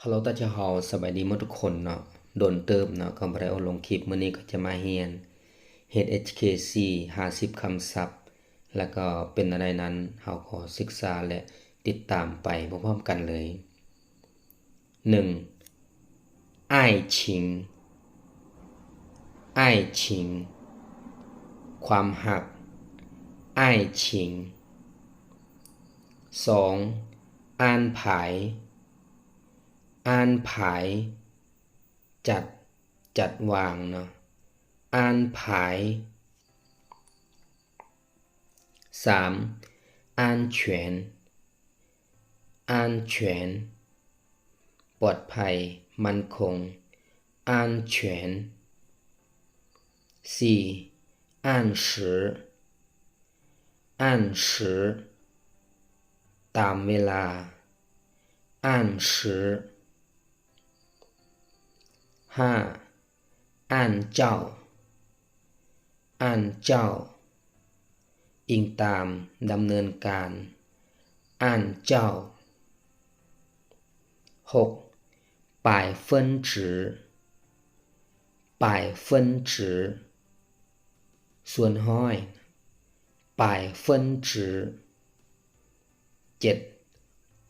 Hello 大家好 ສະບາຍດີໝົດທຸກຄົນເນາະ. ດົນເຕີບເນາະ ກໍບໍ່ໄດ້ອອກລົງຄລິບ. ມື້ນີ້ກໍຈະມາຮຽນເຮັດ ເອັດເຄ ສີ່ ຫ້າສິບຄຳສັບ ແລ້ວກໍເປັນແນວໃດນັ້ນ ເຮົາກໍສຶກສາ ແລະ ຕິດຕາມໄປພ້ອມໆກັນເລີຍ. ໜຶ່ງ ອ້າຍຊິງ ອ້າຍຊິງ ຄວາມຮັກ ອ້າຍຊິງ. ສອງ ອານຜາຍ ອານຜາຍ ຈັດ ຈັດວາງເນາະ ອານຜາຍ. ສາມ ອານແຂວນ ອານແຂວນ ປອດໄພ ໝັ້ນຄົງ ອານແຂວນ. ສີ່ ອານເສີ ອານເສີ ຕາມເວລາ ອານເສີ. ຫ້າ ອານເຈົ້າ ອານເຈົ້າ ອີງຕາມ ດຳເນີນການ ອານເຈົ້າ. ຫົກ ປາຍເຟິນຈື ປາຍເຟິນຈື ສ່ວນຮ້ອຍ ປາຍເຟິນຈື. ເຈັດ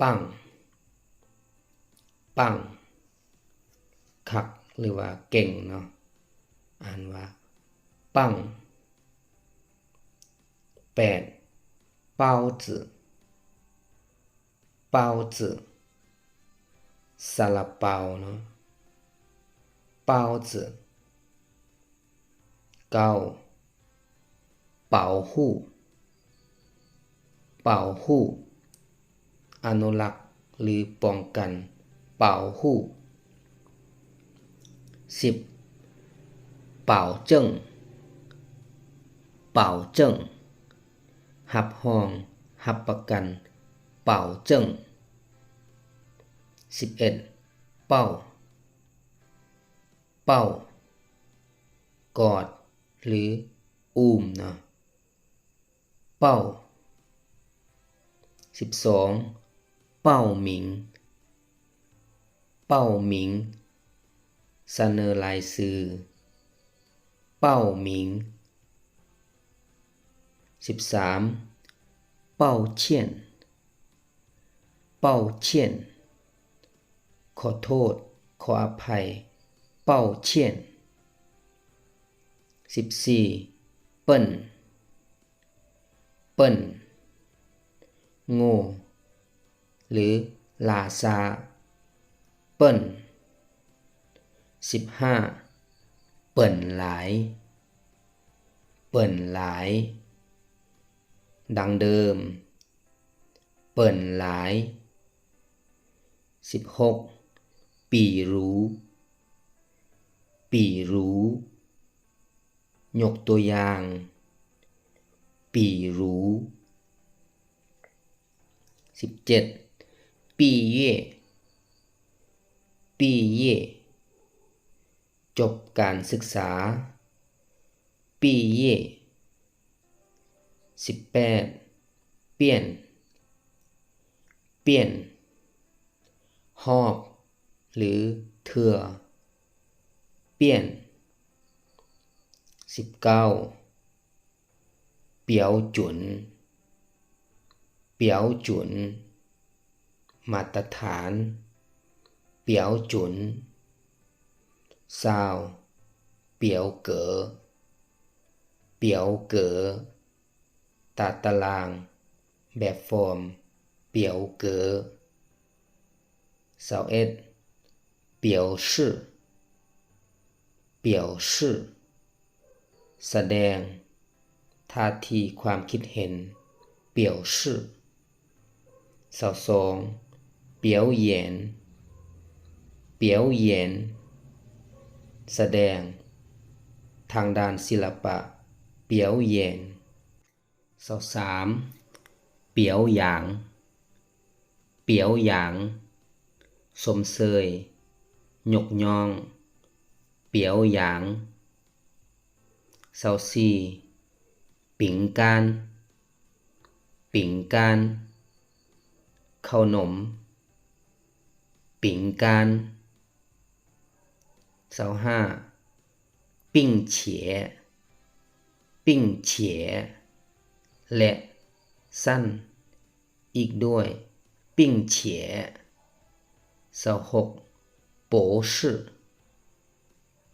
ປັ້ງ ປັ້ງ ຄັກ ຫຼືວ່າເກັ່ງເນາະ ອ່ານວ່າ ປັ້ງ. ແປດ ເປົາຈື ເປົາຈື ຊາລາເປົາເນາະ ເປົາຈື. ເກົ້າ ເປົາຫູ ເປົາຫູ ອະນຸລັກ ຫຼື ປ້ອງກັນ ເປົາຫູ. ສິບ ເປົາເຈິ້ງ ເປົາເຈິ້ງ ຮັບຮອງ ຮັບປະກັນ ເປົາເຈິ້ງ. ສິບເອັດ ເປົ້າ ເປົ້າ ກອດ ຫຼື ອູ້ມເນາະ ເປົ້າ. ສິບສອງ ເປົ້າມິງ ເປົ້າມິງ ສະເໜີລາຍຊື່ ເປົ້າມິງ. ສິບສາມ ເປົ້າຊຽນ ເປົ້າຊຽນ ຂໍໂທດ ຂໍອະໄພ ເປົ້າຊຽນ. ສິບສີ່ ເປິ້ນ ເປິ້ນ ໂງ່ ຫຼື ລ່າຊ້າ ເປິ້ນ. ສິບຫ້າ ເປິ້ນຫຼາຍ ເປິ້ນຫຼາຍ ດັ່ງເດີມ ເປິ້ນຫຼາຍ. ສິບຫົກ ປີຣູ ປີຣູ ຍົກຕົວຢ່າງ ປີຣູ. ສິບເຈັດ ປີເຢ ປີເຢ ຈົບການສຶກສາ ປີເຢ. ສິບແປດ ປ່ຽນ ປ່ຽນ ຮອບ ຫຼື ເທື່ອ ປ່ຽນ. ສິບເກົ້າ ປຽວຈຸນ ປຽວຈຸນ ມາດຕະຖານ ປຽວຈຸນ. ຊາວ ປຽວເກີ ປຽວເກີ ຕາຕະລາງ ແບບຟອມ ປຽວເກີ. ຊາວເອັດ ປຽວຊື່ ປຽວຊື່ ສະແດງທ່າທີຄວາມຄິດເຫັນ ປຽວຊື່. ຊາວສອງ ປຽວຢຽນ ປຽວຢຽນ ສະແດງທາງດ້ານສິລະປະ ປຽວຢຽນ. ຊາວສາມ ປຽວຢາງ ປຽວຢາງ ຊົມເຊີຍ ຍົກຍ້ອງ ປຽວຢາງ. ຊາວສີ່ ປິງການ ປິງການ ເຂົ້າໜົມ饼干 ซາວຫ້າ 并且 并且 ແລະ ຊັ້ນ ອີກດ້ວຍ 并且 ຊາວຫົກ 博士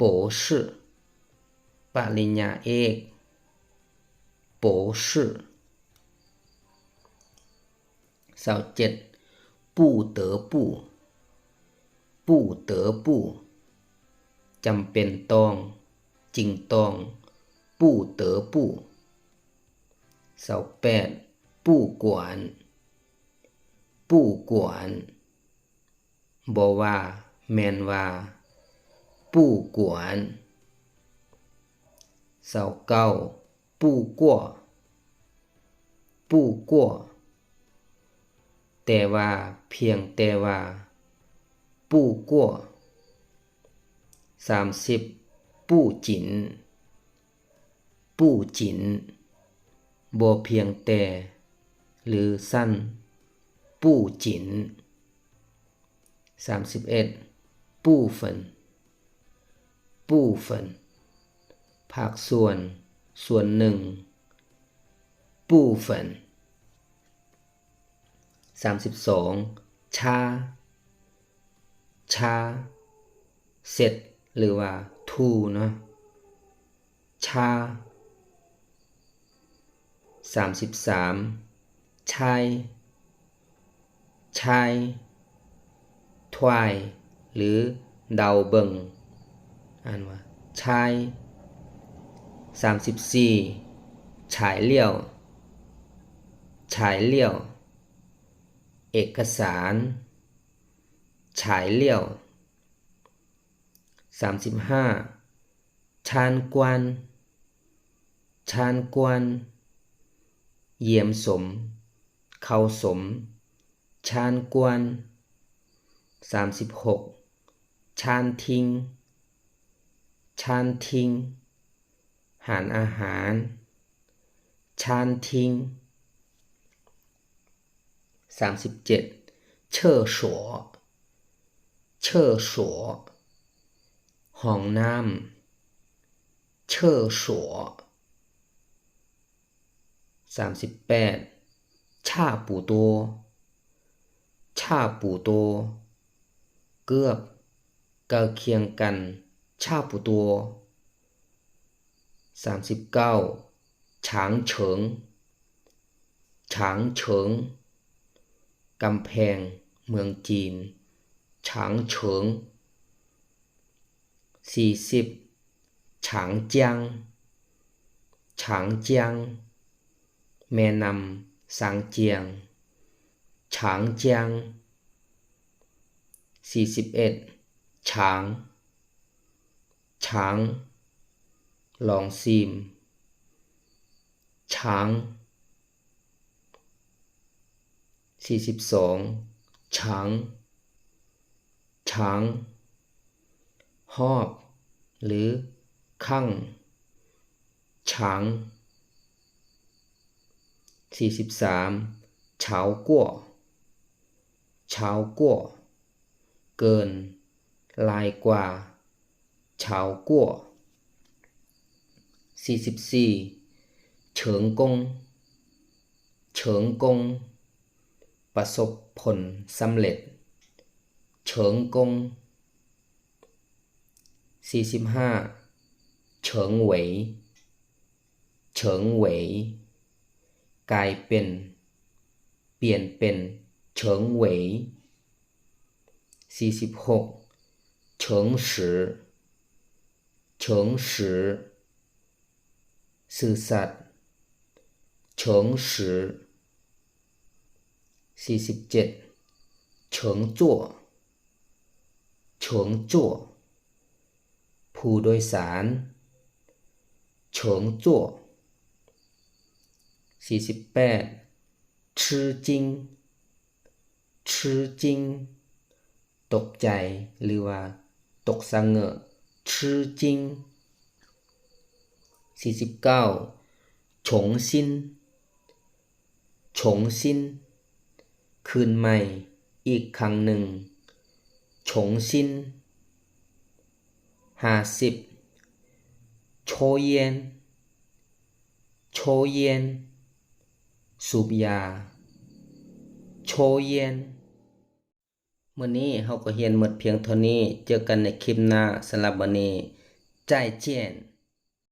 博士 ປະລິນຍາເອກ 博士 ຊາວເຈັດ 不得不 不得不 ຈຳເປັນຕ້ອງ ຈຶ່ງຕ້ອງ 不得不 ຊາວແປດ 不管 不管 ບໍ່ວ່າ ແມ່ນວ່າ 不管 ຊາວເກົ້າ 不过 不过 ແຕ່ວ່າ ພຽງແຕ່ວ່າ 不过 ສາມສິບ 不仅 不仅 ບໍ່ພຽງແຕ່ ຫຼື ຊັ້ນ 不仅 ສາມສິບເອັດ 部分 部分 ພາກສ່ວນ ສ່ວນໜຶ່ງ 部分 ສາມສິບສອງ ช้า ช้า ເຊັດ ຫຼືວ່າ too ເນາະ ช้า ສາມສິບສາມ ใช้ ใช้ ทาย ຫຼື ເດົາເບິ່ງ ອ່ານວ່າ ใช้ ສາມສິບສີ່ 材料 材料 ເອກະສານ 材料 ສາມສິບຫ້າ 餐馆 餐馆 ຢ້ຽມຊົມ ເຂົ້າຊົມ 餐馆 ສາມສິບຫົກ 餐厅 餐厅 ຮ້ານອາຫານ 餐厅 ສາມສິບເຈັດ 厕所 厕所 ຫ້ອງນ້ຳ 厕所 ສາມສິບແປດ 差不多 差不多 ເກືອບ ໃກ້ຄຽງກັນ 差不多 ສາມສິບເກົ້າ 长城 长城 ກຳແພງເມືອງຈີນ 长城 ສີ່ສິບ 长江 长江 ແມ່ນ້ຳຊາງຈຽງ 长江 ສີ່ສິບເອັດ 尝 尝 ລອງຊີມ 尝 ສີ່ສິບສອງ 场 场 ຮອບ ຫຼື ຄັ້ງ 场 ສີ່ສິບສາມ 超过 超过 ເກີນ ຫຼາຍກວ່າ 超过 ສີ່ສິບສີ່ 成功 成功 ປະສົບຜົນສຳເລັດ 成功 ສີ່ສິບຫ້າ 成为 成为 ກາຍເປັນ ປ່ຽນເປັນ 成为 ສີ່ສິບຫົກ 诚实 诚实 ຊື່ສັດ 诚实 ສີ່ສິບເຈັດ 乘坐 乘坐 ຜູ້ໂດຍສານ 乘坐 ສີ່ສິບແປດ 吃惊 吃惊 ຕົກໃຈ ຫຼືວ່າຕົກສະເຫງີ້ 吃惊 ສີ່ສິບເກົ້າ 重新 重新 ຄືນໃໝ່ ອີກຄັ້ງໜຶ່ງ重新。 ຫ້າສິບ 抽烟 抽烟 ສູບຢາ 抽烟。 ມື້ນີ້ເຮົາກໍຮຽນໝົດພຽງເທົ່ານີ້. ເຈີກັນໃນຄລິບໜ້າ. ສຳລັບມື້ນີ້ 再见.